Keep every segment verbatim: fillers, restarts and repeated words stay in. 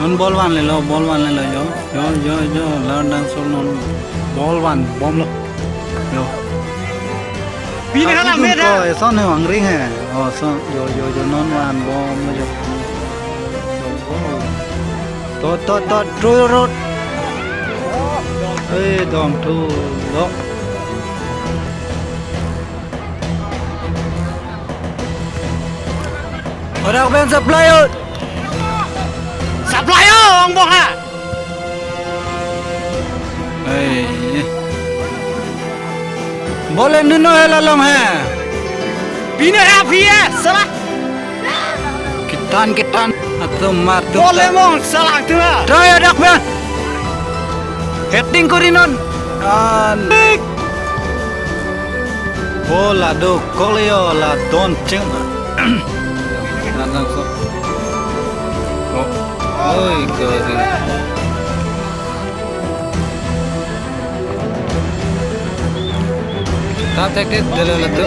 Non ball vanlelo, ball vanlelo, yo, yo, yo, yo, la nang so non ball van bomlo, yo. Pini hala Arjun meda. Ko, eson he angring he. Oh, so, yo, yo, yo, non van bomlo, yo. To, to, to, through road. Eh, dong thu lo. Odak pen supply yo. Supply yo, ong bong ha. Hey. Ball en dunno he la long he. Pine ha phi he, sala. Kitan, kitan. Atum mar tum. Ball emong, sala tu na. Try odak pen. Heading kori non. An. Ball la dokok le yo, la don cheng. Nang nang so. Oh. Oi, kori. Ta tek tek dele la tu.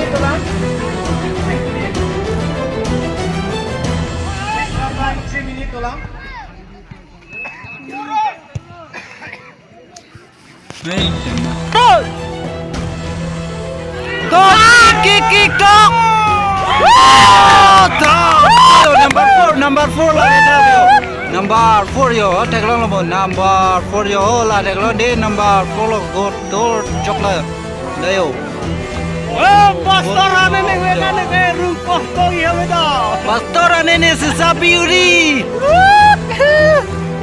Hey, tok! Tok! Kick, kick, tok! Woo! Tok! Number four, number four la dak yo. Number four yo, theklonglo bo. Number four yo, la theklong de number four lo, goal door choklo. Dayo. Oh, pastor ane ne wena ne ke rung pastor ya beda. Pastor ane ne sisa piuri.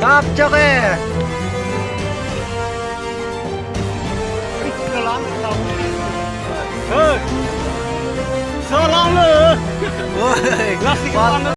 Tap chok eh. Hey. Salam lo. Woi, nasi